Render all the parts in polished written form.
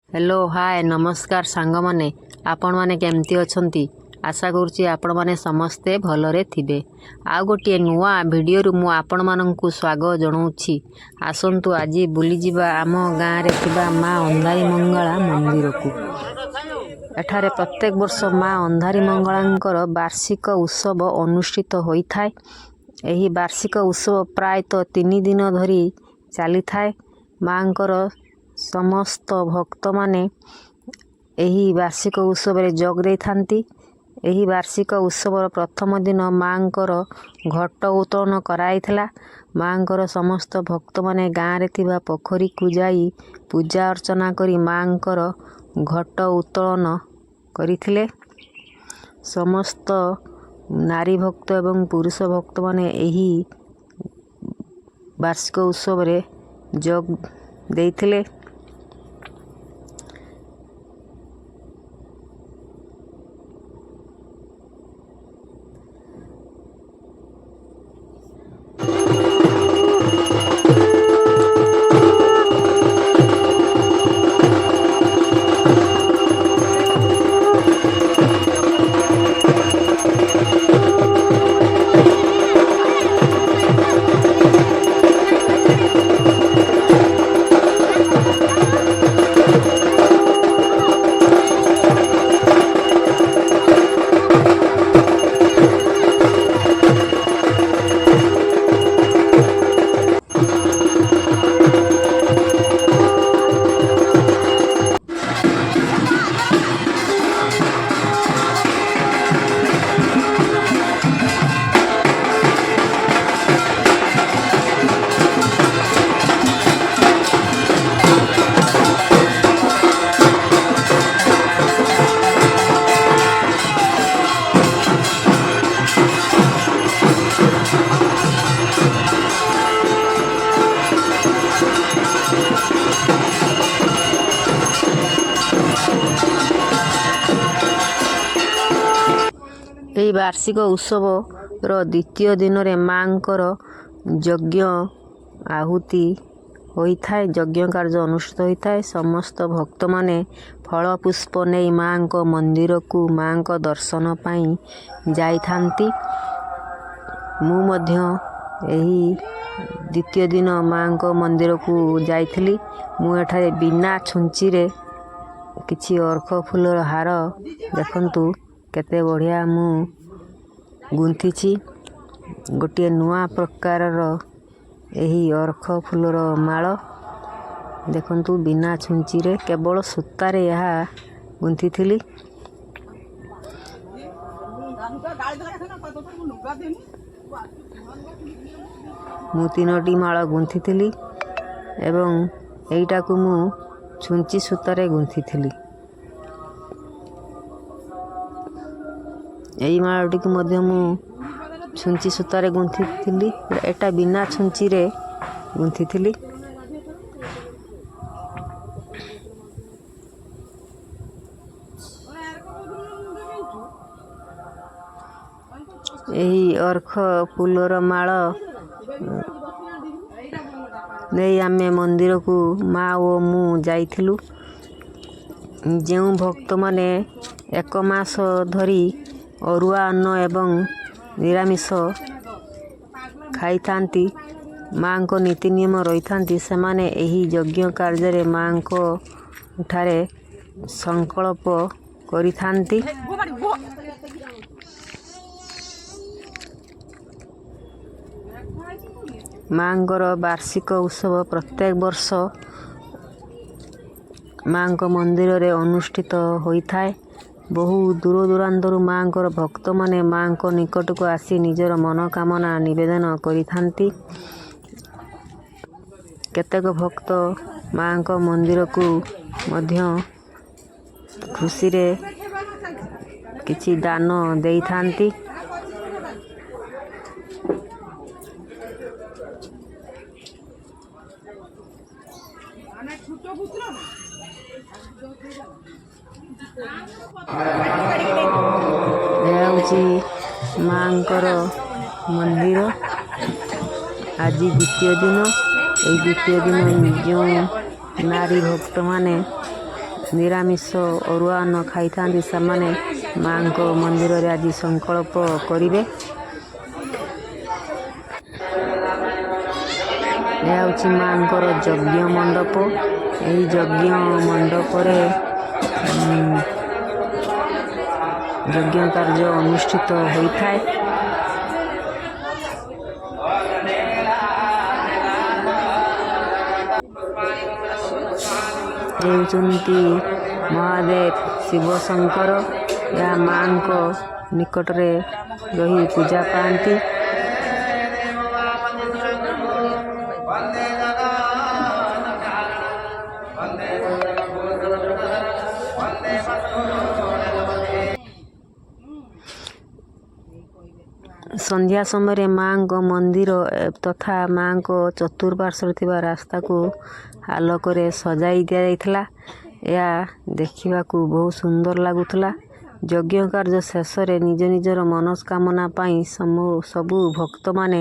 Hello, ହାଏ, ନମସ୍କାର ସାଙ୍ଗମାନେ। ଆପଣମାନେ କେମିତି ଅଛନ୍ତି? ଆଶା କରୁଛି ଆପଣମାନେ ସମସ୍ତେ ଭଲରେ ଥିବେ। ଆଉ ଗୋଟିଏ ନୂଆ ଭିଡ଼ିଓରୁ ମୁଁ ଆପଣମାନଙ୍କୁ ସ୍ୱାଗତ ଜଣାଉଛି। ଆସନ୍ତୁ, ଆଜି ବୁଲିଯିବା ଆମ ଗାଁରେ ଥିବା ମା ଅନ୍ଧାରୀ ମଙ୍ଗଳା ମନ୍ଦିରକୁ। ଏଠାରେ ପ୍ରତ୍ୟେକ ବର୍ଷ ମା ଅନ୍ଧାରୀ ମଙ୍ଗଳାଙ୍କର ବାର୍ଷିକ ଉତ୍ସବ ଅନୁଷ୍ଠିତ ହୋଇଥାଏ। ଏହି ବାର୍ଷିକ ଉତ୍ସବ ପ୍ରାୟତଃ 3 ଦିନ ଧରି ଚାଲିଥାଏ। ମାଙ୍କର ସମସ୍ତ ଭକ୍ତମାନେ ଏହି ବାର୍ଷିକ ଉତ୍ସବରେ ଯୋଗ ଦେଇଥାନ୍ତି। ଏହି ବାର୍ଷିକ ଉତ୍ସବର ପ୍ରଥମ ଦିନ ମାଙ୍କର ଘଟ ଉତ୍ତୋଳନ କରାଯାଇଥିଲା। ମାଙ୍କର ସମସ୍ତ ଭକ୍ତମାନେ ଗାଁରେ ଥିବା ପୋଖରୀକୁ ଯାଇ ପୂଜା ଅର୍ଚ୍ଚନା କରି ମାଙ୍କର ଘଟ ଉତ୍ତୋଳନ କରିଥିଲେ। ସମସ୍ତ ନାରୀ ଭକ୍ତ ଏବଂ ପୁରୁଷ ଭକ୍ତମାନେ ଏହି ବାର୍ଷିକ ଉତ୍ସବରେ ଯୋଗ ଦେଇଥିଲେ। ଏହି ବାର୍ଷିକ ଉତ୍ସବର ଦ୍ୱିତୀୟ ଦିନରେ ମାଙ୍କର ଯଜ୍ଞ ଆହୁତି ହୋଇଥାଏ, ଯଜ୍ଞ କାର୍ଯ୍ୟ ଅନୁଷ୍ଠିତ ହୋଇଥାଏ। ସମସ୍ତ ଭକ୍ତମାନେ ଫଳ ପୁଷ୍ପ ନେଇ ମାଙ୍କ ମନ୍ଦିରକୁ ମାଙ୍କ ଦର୍ଶନ ପାଇଁ ଯାଇଥାନ୍ତି। ମୁଁ ମଧ୍ୟ ଏହି ଦ୍ୱିତୀୟ ଦିନ ମାଙ୍କ ମନ୍ଦିରକୁ ଯାଇଥିଲି। ମୁଁ ଏଠାରେ ବିନା ଛୁଞ୍ଚିରେ କିଛି ଅର୍କ ଫୁଲର ହାର, ଦେଖନ୍ତୁ କେତେ ବଢ଼ିଆ ମୁଁ ଗୁନ୍ଥିଛି। ଗୋଟିଏ ନୂଆ ପ୍ରକାରର ଏହି ଅର୍କ ଫୁଲର ମାଳ ଦେଖନ୍ତୁ। ବିନା ଛୁଞ୍ଚିରେ କେବଳ ସୂତାରେ ଏହା ଗୁନ୍ଥିଥିଲି। ମୁଁ ତିନୋଟି ମାଳ ଗୁନ୍ଥିଥିଲି ଏବଂ ଏଇଟାକୁ ମୁଁ ଛୁଞ୍ଚି ସୂତାରେ ଗୁନ୍ଥିଥିଲି। ଏଇ ମାଳଟିକୁ ମଧ୍ୟ ମୁଁ ଛୁଞ୍ଚି ସୂତାରେ ଗୁନ୍ଥିଥିଲି। ଏଟା ବିନା ଛୁଞ୍ଚିରେ ଗୁନ୍ଥିଥିଲି। ଏହି ଅର୍ଖ ଫୁଲର ମାଳ ନେଇ ଆମେ ମନ୍ଦିରକୁ ମା ଓ ମୁଁ ଯାଇଥିଲୁ। ଯେଉଁ ଭକ୍ତମାନେ ଏକ ମାସ ଧରି ଅରୁଆ ଅନ୍ନ ଏବଂ ନିରାମିଷ ଖାଇଥାନ୍ତି, ମାଙ୍କ ନୀତି ନିୟମ ରହିଥାନ୍ତି, ସେମାନେ ଏହି ଯଜ୍ଞ କାର୍ଯ୍ୟରେ ମାଙ୍କ ଠାରେ ସଂକଳ୍ପ କରିଥାନ୍ତି। ମାଙ୍କର ବାର୍ଷିକ ଉତ୍ସବ ପ୍ରତ୍ୟେକ ବର୍ଷ ମାଙ୍କ ମନ୍ଦିରରେ ଅନୁଷ୍ଠିତ ହୋଇଥାଏ। ବହୁ ଦୂର ଦୂରାନ୍ତରୁ ମାଙ୍କର ଭକ୍ତମାନେ ମାଙ୍କ ନିକଟକୁ ଆସି ନିଜର ମନୋକାମନା ନିବେଦନ କରିଥାନ୍ତି। କେତେକ ଭକ୍ତ ମାଙ୍କ ମନ୍ଦିରକୁ ମଧ୍ୟ ଖୁସିରେ କିଛି ଦାନ ଦେଇଥାନ୍ତି। ଏହା ହେଉଛି ମାଙ୍କର ମନ୍ଦିର। ଆଜି ଦ୍ୱିତୀୟ ଦିନ। ଏହି ଦ୍ୱିତୀୟ ଦିନ ଯେଉଁ ନାରୀ ଭକ୍ତମାନେ ନିରାମିଷ ଅରୁଆ ଅନ୍ନ ଖାଇଥାନ୍ତି, ସେମାନେ ମାଆଙ୍କ ମନ୍ଦିରରେ ଆଜି ସଂକଳ୍ପ କରିବେ। ଏହା ହେଉଛି ମାଆଙ୍କର ଯଜ୍ଞ ମଣ୍ଡପ। ଏହି ଯଜ୍ଞ ମଣ୍ଡପରେ ଯଜ୍ଞ କାର୍ଯ୍ୟ ଅନୁଷ୍ଠିତ ହୋଇଥାଏ। ହେଉଛନ୍ତି ମହାଦେବ ଶିବ ଶଙ୍କର। ଏହା ମାଆଙ୍କ ନିକଟରେ ରହି ପୂଜା ପାଆନ୍ତି। ସନ୍ଧ୍ୟା ସମୟରେ ମାଆଙ୍କ ମନ୍ଦିର ତଥା ମାଆଙ୍କ ଚତୁଃପାର୍ଶ୍ୱରେ ଥିବା ରାସ୍ତାକୁ ଆଲୋକରେ ସଜାଇ ଦିଆଯାଇଥିଲା। ଏହା ଦେଖିବାକୁ ବହୁତ ସୁନ୍ଦର ଲାଗୁଥିଲା। ଯଜ୍ଞ କାର୍ଯ୍ୟ ଶେଷରେ ନିଜ ନିଜର ମନସ୍କାମନା ପାଇଁ ସବୁ ଭକ୍ତମାନେ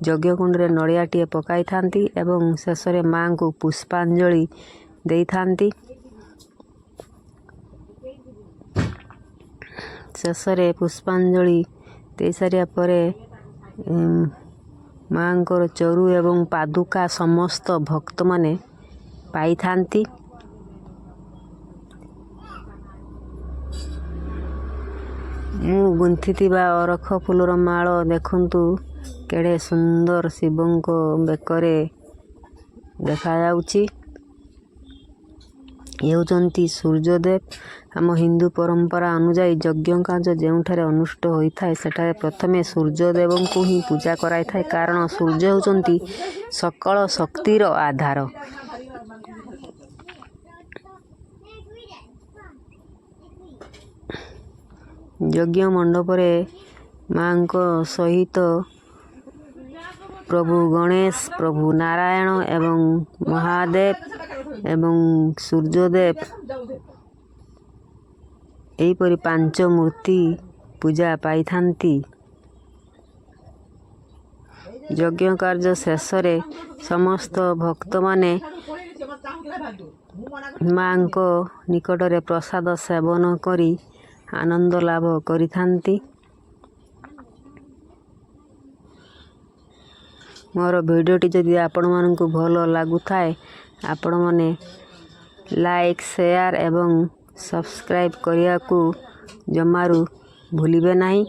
ଯଜ୍ଞକୁଣ୍ଡରେ ନଡ଼ିଆଟିଏ ପକାଇଥାନ୍ତି ଏବଂ ଶେଷରେ ମାଆଙ୍କୁ ପୁଷ୍ପାଞ୍ଜଳି ଦେଇଥାନ୍ତି। ଶେଷରେ ପୁଷ୍ପାଞ୍ଜଳି ଦେଇସାରିବା ପରେ ମାଆଙ୍କର ଚରୁ ଏବଂ ପାଦୁକା ସମସ୍ତ ଭକ୍ତମାନେ ପାଇଥାନ୍ତି। ମୁଁ ଗୁନ୍ଥିଥିବା ଅରଖ ଫୁଲର ମାଳ ଦେଖନ୍ତୁ, କେଡ଼େ ସୁନ୍ଦର ଶିବଙ୍କ ବେକରେ ଦେଖାଯାଉଛି। ହେଉଛନ୍ତି ସୂର୍ଯ୍ୟଦେବ। ଆମ ହିନ୍ଦୁ ପରମ୍ପରା ଅନୁଯାୟୀ ଯଜ୍ଞ କାର୍ଯ୍ୟ ଯେଉଁଠାରେ ଅନୁଷ୍ଠିତ ହୋଇଥାଏ, ସେଠାରେ ପ୍ରଥମେ ସୂର୍ଯ୍ୟଦେବଙ୍କୁ ହିଁ ପୂଜା କରାଯାଇଥାଏ, କାରଣ ସୂର୍ଯ୍ୟ ହେଉଛନ୍ତି ସକଳ ଶକ୍ତିର ଆଧାର। ଯଜ୍ଞ ମଣ୍ଡପରେ ମାଆଙ୍କ ସହିତ ପ୍ରଭୁ ଗଣେଶ, ପ୍ରଭୁ ନାରାୟଣ ଏବଂ ମହାଦେବ ଏବଂ ସୂର୍ଯ୍ୟଦେବ, ଏହିପରି ପାଞ୍ଚ ମୂର୍ତ୍ତି ପୂଜା ପାଇଥାନ୍ତି। ଯଜ୍ଞ କାର୍ଯ୍ୟ ଶେଷରେ ସମସ୍ତ ଭକ୍ତମାନେ ମାଆଙ୍କ ନିକଟରେ ପ୍ରସାଦ ସେବନ କରି ଆନନ୍ଦ ଲାଭ କରିଥାନ୍ତି। ମୋର ଭିଡ଼ିଓଟି ଯଦି ଆପଣମାନଙ୍କୁ ଭଲ ଲାଗୁଥାଏ, ଆପଣମାନେ ଲାଇକ୍, ସେୟାର ଏବଂ ସବସ୍କ୍ରାଇବ୍ କରିବାକୁ ଜମାରୁ ଭୁଲିବେ ନାହିଁ।